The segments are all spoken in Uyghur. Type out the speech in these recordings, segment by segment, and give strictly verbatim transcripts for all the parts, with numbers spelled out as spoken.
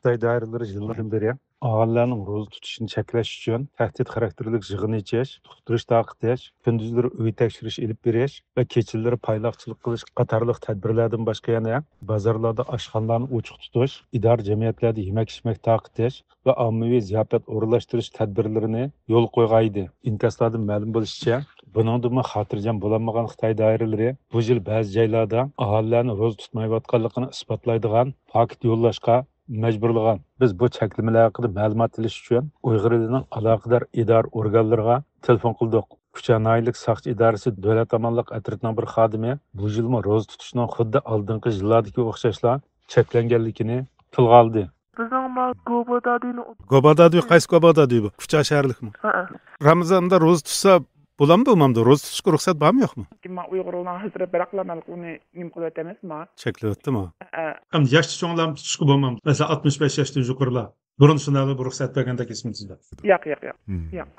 خىتاي دائىرىلىرى يىللاردىن بېرى ئاھالىلەرنىڭ روزا تۇتۇشىنى چەكلەش ئۈچۈن تەھدىت خاراكتېرلىك يىغىن ئېچىش، ئۇقتۇرۇش تارقىتىش، كۈندۈزلىرى ئۆي تەكشۈرۈش ئېلىپ بېرىش ۋە كېچىلىرى پايلاقچىلىق قىلىش قاتارلىق تەدبىرلەردىن باشقا يەنە بازارلاردا ئاشخانىلارنى ئوچۇق تۇتۇش، ئىدارە جەمئىيەتلەردە يېمەك-ئىچمەك تارقىتىش ۋە ئاممىۋى زىياپەت ئورۇنلاشتۇرۇش تەدبىرلىرىنى يولغا قويغانىدى. ئىنكاسلاردىن مەلۇم بولۇشىچە، بۇنىڭدىنمۇ خاتىرجەم بولالمىغان خىتاي دائىرىلىرى بۇ يىل بەزى جايلاردا ئاھالىلەرنى روزا تۇتمايۋاتقانلىقىنى ئىسپاتلايدىغان پاكىت يوللاشقا مەجبۇرلىغان. بىز بۇ چەكلىمىلەر ھەققىدە مەلۇمات ئېلىش ئۈچۈن ئۇيغۇر ئېلىنىڭ ئالاقىدار ئىدارە ئورگانلىرىغا تېلېفون قىلدۇق. كۇچا ناھىيەلىك ساقچى ئىدارىسى دۆلەت ئامانلىق ئەترىتىنىڭ بىر خادىمى بۇ يىلمۇ روزا تۇتۇشنىڭ خۇددى ئالدىنقى يىللاردىكىگە ئوخشاشلا چەكلەنگەنلىكىنى تىلغا ئالدى. بىزنىڭ ما گوبادادىنى گوبادادۇي قايسى گوبادادۇي بۇ؟ كۇچا شەھەرلىكمۇ؟ ھەئە. رامىزاندا روزا تۇتسا بولامدۇ، بولمامدۇ؟ روزا تۇتۇشقا رۇخسەت بارمۇ، يوقمۇ؟ ما ئۇيغۇرلار ھازىر بىراقلا ئۇنى نېمە قىلىۋاتىمىز ما؟ چەكلەۋەتتىمۇ؟ ھەئە. ئەمدى ياشتا چوڭلارمۇ تۇتۇشقا بولمامدۇ؟ مەسىلەن، ئاتمىش بەش ياشتىن يۇقىرىلار. بۇرۇن شۇنداق بىر رۇخسەت بەرگەندەك ئېسىمدە. ياق، ياق، ياق. مم. ياق.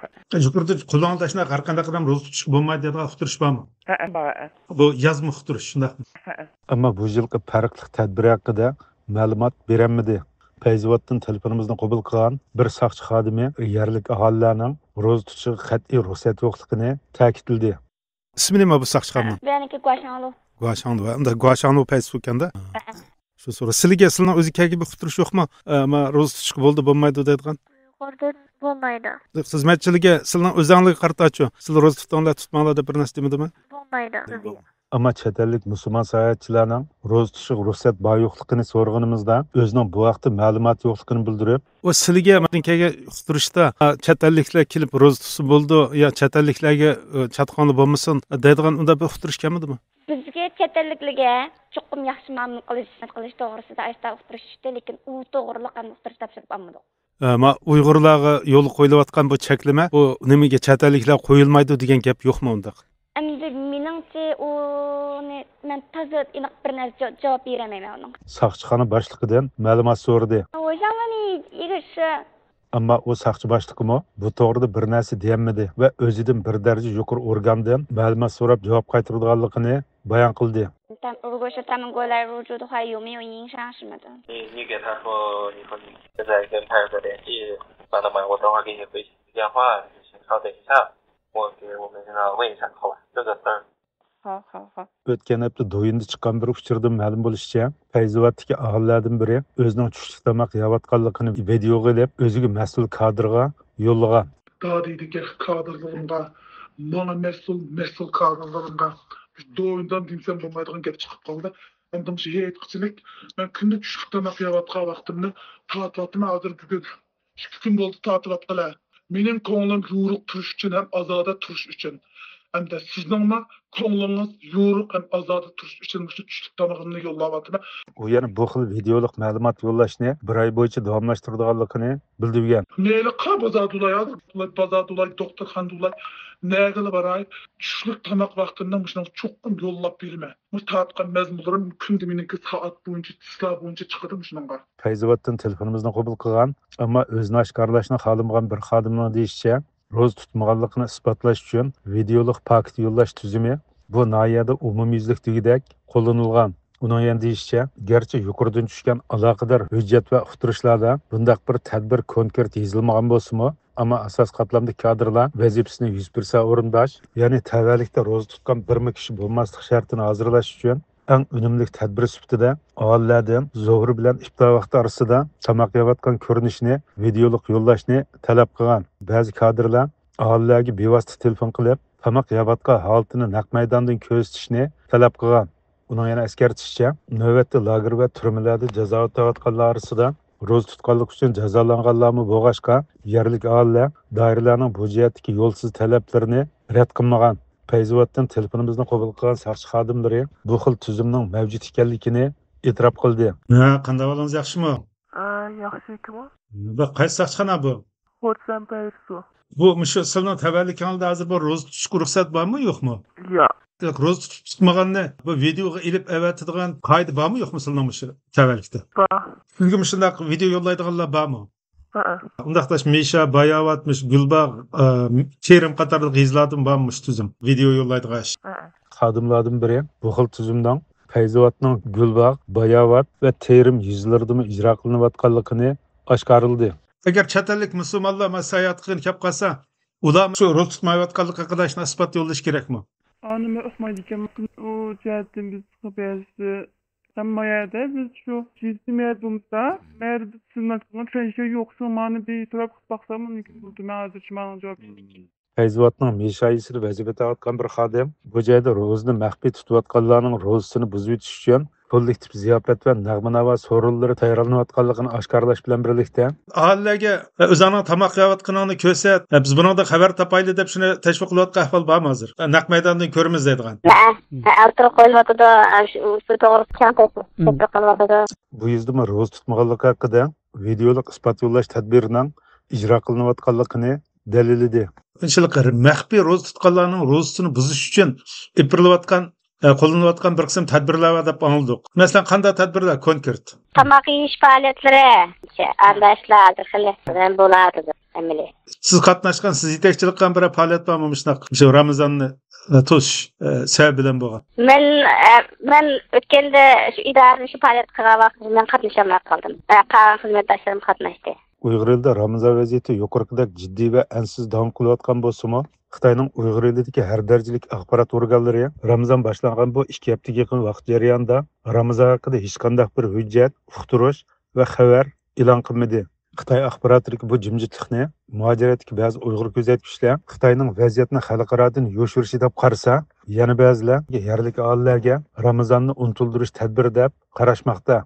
يۇقىرىدا قولۇڭدا شۇنداق ھەر قانداق ئادەم روزا تۇتۇشقا بولمايدۇ دەيدىغان ئۇقتۇرۇش بارمۇ؟ ھەئە، بار، ھەئە. بۇ يازما ئۇقتۇرۇش، شۇنداقمۇ؟ ھەئە. ئەمما بۇ يىلقى پەرقلىق تەدبىر ھەققىدە مەلۇمات بېرەلمىدى. پەيزىۋاتتىن تېلېفونىمىزنى قوبۇل قىلغان بىر ساقچى خادىمى يەرلىك ئاھالىلەرنىڭ روزا تۇتۇشىغا قەتئىي رۇخسەت يوقلۇقىنى تەكىتلىدى. ئىسمى نېمە بۇ ساقچى خادىمنىڭ؟ بۇ يەنىكى گۇاشاڭلۇ. گۇاشاڭلۇ، ھە، ئۇنداق گۇاشاڭلۇ پەيزىسۇ ئىكەندە. ھە. شۇ سورا. سىلىگە، سىلىنىڭ ئۆزىگە كەلگەن بىر ئۇقتۇرۇش يوقمۇ؟ ئە، ما روزا تۇتۇشقا بولدى، بولمايدۇ دەيدىغان؟ ئۇيغۇردىن بولمايدۇ. خىزمەتچىلىكى سىلىنىڭ ئۆزەڭلارغا قارىتاچۇ؟ سىلەر روزا تۇتۇڭلار، تۇتماڭلار دەپ بىر نەرسە دېمىدىمۇ؟ بولمايدۇ. ئەمما چەت ئەللىك مۇسۇلمان ساياھەتچىلەرنىڭ روزا تۇتۇشىغا رۇخسەت بار يوقلۇقىنى سورىغىنىمىزدا، ئۆزىنىڭ بۇ ھەقتە مەلۇماتى يوقلۇقىنى بىلدۈرۈپ، ئۇ سىلىگە مەن كەلگەن ئۇقتۇرۇشتا، ئا، چەت ئەللىكلەر كېلىپ روزا تۇتسا بولىدۇ، يا چەت ئەللىكلەرگە، ئە، چاتىقىڭلار بولمىسۇن دەيدىغان ئۇنداق بىر ئۇقتۇرۇش كەلمىدىمۇ؟ بىزگە چەت ئەللىكلەرگە چوقۇم ياخشى مۇئامىلە قىلىش، قىلىش توغرىسىدا ئاشتا ئۇقتۇرۇش چۈشتى، لېكىن ئۇ توغرىلىق ئەمدى ئۇقتۇرۇش تاپشۇرۇپ ئالمىدۇق. ئە، ما ئۇيغۇرلارغا يولغا قويۇلۇۋاتقان بۇ چەكلىمە، بۇ نېمىگە، چەت ئەللىكلەر قويۇلمايدۇ دېگەن گەپ يوقمۇ ئۇنداق؟ ئەمدى مېنىڭچە، ئۇنى مەن تازا ئېنىق بىر نەرسە جا-، جاۋاب بېرەلمەيمەن ئۇنىڭغا. ساقچىخانا باشلىقىدىن مەلۇمات سورىدى. 我想问你一个事。 ئەمما ئۇ ساقچى باشلىقىمۇ بۇ توغرىدا بىر نەرسە دېيەلمىدى ۋە ئۆزىدىن بىر دەرىجە يۇقىرى ئورگاندىن مەلۇمات سوراپ جاۋاب قايتۇرىدىغانلىقىنى بايان قىلدى. 但如果是他们过来入住的话，有没有影响什么的？你你给他说，你说你现在跟派出所联系，完了嘛，我等会儿给你回电话，你先稍等一下，我给我们那个问一下，好吧？这个事儿。好，好，好。 ئۆتكەن ھەپتە دويىندا چىققان بىر ئۇچۇردىن مەلۇم بولۇشىچە، پەيزىۋاتتىكى ئاھالىلەردىن بىرى ئۆزىنىڭ چۈشلۈك تاماق يەۋاتقانلىقىنى ۋىدېئوغا ئېلىپ، ئۆزىگە مەسئۇل كادىرغا يوللىغان. دادىدىكى كادىرلىرىمغا، ماڭا مەسئۇل، مەسئۇل كادىرلىرىمغا دويىندام دېمىسەم بولمايدىغان گەپ چىقىپ قالدى. ئەمدى مۇشۇ ھېيتقىچىلىك مەن كۈندە چۈشلۈك تاماق يەۋاتقان ۋاقتىمنى تارتىۋاتىمەن ھازىر بۈگۈن. ئىككى كۈن بولدى تارتىۋاتقىلى. مېنىڭ كۆڭلۈم يورۇق تۇرۇش ئۈچۈن ھەم ئازادە تۇرۇش ئۈچۈن. ئەمدى سىزنىڭمۇ كۆڭلىڭىز يورۇق ھەم ئازادە تۇرۇش ئۈچۈن مۇشۇ چۈشلۈك تامىقىمنى يوللاۋاتىمەن. ئۇ يەنە بۇ خىل ۋىدېئولۇق مەلۇمات يوللاشنى بىر ئاي بويىچە داۋاملاشتۇرىدىغانلىقىنى بىلدۈرگەن. مەيلى قا بازاردا ئۇلاي، ھازىر بازاردا ئۇلاي، دوختۇرخانىدا ئۇلاي، نەگىلا باراي، چۈشلۈك تاماق ۋاقتىمدا مۇشۇنىڭغا چوقۇم يوللاپ بېرىمەن. مۇشۇ تارتقان مەزمۇنلىرىم كۈندە مېنىڭكى سائەت بويىچە، چىسلا بويىچە چىقىدۇ مۇشۇنىڭغا. پەيزىۋاتتىن تېلېفونىمىزنى قوبۇل قىلغان، ئەمما ئۆزىنى ئاشكارىلاشنى خالىمىغان بىر خادىمنىڭ دېيىشىچە، روزا تۇتمىغانلىقىنى ئىسپاتلاش ئۈچۈن ۋىدېئولۇق پاكىت يوللاش تۈزۈمى بۇ ناھىيەدە ئومۇميۈزلۈك دېگۈدەك قوللىنىلغان. ئۇنىڭ يەنە دېيىشىچە، گەرچە يۇقىرىدىن چۈشكەن ئالاقىدار ھۆججەت ۋە ئۇقتۇرۇشلاردا بۇنداق بىر تەدبىر كونكرېت يېزىلمىغان بولسىمۇ، ئەمما ئاساسىي قاتلامدىكى كادىرلار ۋەزىپىسىنى يۈز پىرسەنت ئورۇنداش، يەنى تەۋەلىكتە روزا تۇتقان بىرمۇ كىشى بولماسلىق شەرتىنى ھازىرلاش ئۈچۈن ئەڭ ئۈنۈملۈك تەدبىر سۈپىتىدە ئاھالىلەردىن زۆھرە بىلەن ئىپتار ۋاقتى ئارىسىدا تاماق يەۋاتقان كۆرۈنۈشنى ۋىدېئولۇق يوللاشنى تەلەپ قىلغان. بەزى كادىرلار ئاھالىلەرگە بىۋاسىتە تېلېفون قىلىپ، تاماق يەۋاتقان ھالىتىنى نەق مەيداندىن كۆرسىتىشنى تەلەپ قىلغان. ئۇنىڭ يەنە ئەسكەرتىشىچە، نۆۋەتتە لاگېر ۋە تۈرمىلەردە جازا ئۆتەۋاتقانلار ئارىسىدا روزا تۇتقانلىقى ئۈچۈن جازالانغانلارمۇ بولغاچقا، يەرلىك ئاھالىلەر دائىرىلەرنىڭ بۇ جەھەتتىكى يولسىز تەلەپلىرىنى رەت قىلمىغان. پەيزىۋاتتىن تېلېفونىمىزنى قوبۇل قىلغان ساقچى خادىملىرى بۇ خىل تۈزۈمنىڭ مەۋجۇت ئىكەنلىكىنى ئېتىراپ قىلدى. ھە، قانداق ئەھۋالىڭىز، ياخشىمۇ؟ ئە، ياخشى، كىم ئۇ؟ بۇ قايسى ساقچىخانا بۇ؟ خورسەن پەيرسۇ. بۇ مۇشۇ سىلىنىڭ تەۋەلىكىڭىزدە ھازىر بۇ روزا تۇتۇشقا رۇخسەت بارمۇ، يوقمۇ؟ ياق. ياق، روزا تۇتۇپ تۇتمىغاننى بۇ ۋىدېئوغا ئېلىپ ئەۋەتىدىغان قائىدە بارمۇ، يوقمۇ سىلىنىڭ مۇشۇ تەۋەلىكتە؟ بار. سىزگە مۇشۇنداق ۋىدېئو يوللايدىغانلار بارمۇ؟ ھەئە. ئۇنداقتا مىشا، باياۋات، مۇشۇ گۈلباغ، ئە، تېرىم قاتارلىق يېزىلاردىن بارمۇ مۇشۇ تۈزۈم؟ ۋىدېئو يوللايدىغان ئىش. ھەئە. خادىملاردىن بىرى بۇ خىل تۈزۈمنىڭ پەيزىۋاتنىڭ گۈلباغ، باياۋات ۋە تېرىم يېزىلىرىدىمۇ ئىجرا قىلىنىۋاتقانلىقىنى ئاشكارىلىدى. ئەگەر چەت ئەللىك مۇسۇلمانلار مانا ساياھەت قىلغىلى كەپ قالسا، ئۇلار شۇ روزا تۇتمايۋاتقانلىقى ھەققىدە شۇنداق ئىسپات يوللىشى كېرەكمۇ؟ ئانىمۇن ئۇقمايدىكەن. ئۇ جەھەتتىن بىز بەزىسى ھەممە يەردە بىز شۇ جىنسىي مەيەر بولمىسا، مەيەر سىزمەسلىكنىڭ چۈشەنچىسى يوق. شۇ مانا بىر سوراپ باقسام، مۇمكىن بولدى. مەن ھازىرچە ماڭا جاۋاب بېرىدىكەن. پەيزىۋاتنىڭ مېشايىسىدا ۋەزىپە ئېتىۋاتقان بىر خادىم بۇ جايدا روزىنى مەخپىي تۇتۇۋاتقانلارنىڭ روزىسىنى بۇزۇۋېتىش ئۈچۈن كوللېكتىپ زىياپەت ۋە نەغمە-ناۋا سورۇنلىرى تەييارلىنىۋاتقانلىقىنى ئاشكارىلاش بىلەن بىرلىكتە، ئاھالىلەرگە ئۆزۈڭنىڭ تاماق يەۋاتقىنىڭنى كۆرسەت، بىز بۇنىڭدىن خەۋەر تاپايلى دەپ شۇنى تەشۋىق قىلىۋاتقان ئەھۋال بارمۇ ھازىر؟ نەق مەيداندىن كۆرىمىز دەيدىغان. ھە، ھە، ئوتتۇرىغا قويۇلۇۋاتىدۇ. شۇ، شۇ توغرىسىدا كەڭ تەشۋىق، مم، تەشۋىق قىلىنىۋاتىدۇ. بۇ يېزىدىمۇ روزا تۇتمىغانلىقى ھەققىدە ۋىدېئولۇق ئىسپات يوللاش تەدبىرىنىڭ ئىجرا قىلىنىۋاتقانلىقىنى دەلىللىدى. شۇنچىلىك مەخپىي روزا تۇتقانلارنىڭ روزىسىنى بۇزۇش ئۈچۈن ئېلىپ بېرىلىۋاتقان، ئە، قوللىنىلىۋاتقان بىر قىسىم تەدبىرلەر بار دەپ ئاڭلىدۇق. مەسىلەن، قانداق تەدبىرلەر كونكرېت؟ تاماق يېيىش پائالىيەتلىرى، ئانداشلار ھازىر خېلى بولىدۇ ئەمەلىي. سىز قاتناشقان، سىز يېتەكچىلىك قىلغان بىرەر پائالىيەت بارمۇ مۇشۇنداق، شۇ رامىزاننى، ئە، توسۇش، ئە، سەۋەبى بىلەن بولغان؟ مەن، ئە، مەن ئۆتكەندە شۇ ئىدارىنىڭ شۇ پائالىيەت قىلغان ۋاقتىدا مەن قاتنىشالماي قالدىم. ئە، قالغان خىزمەتداشلىرىم قاتناشتى. ئۇيغۇر ئېلىدە رامىزان ۋەزىيىتى يۇقىرىقىدەك جىددىي ۋە ئەنسىز داۋام قىلىۋاتقان بولسىمۇ، خىتاينىڭ ئۇيغۇر ئېلىدىكى ھەر دەرىجىلىك ئاخبارات ئورگانلىرى رامىزان باشلانغان بۇ ئىككى ھەپتىگە يېقىن ۋاقىت جەريانىدا رامىزان ھەققىدە ھېچقانداق بىر ھۆججەت، ئۇقتۇرۇش ۋە خەۋەر ئېلان قىلمىدى. خىتاي ئاخباراتىدىكى بۇ جىمجىتلىقنى مۇھاجىرەتتىكى بەزى ئۇيغۇر كۆزەتكۈچىلەر خىتاينىڭ ۋەزىيەتنى خەلقئارادىن يوشۇرۇشى دەپ قارىسا، يەنە بەزىلەر يەرلىك ئاھالىلەرگە رامىزاننى ئۇنتۇلدۇرۇش تەدبىرى دەپ قاراشماقتا.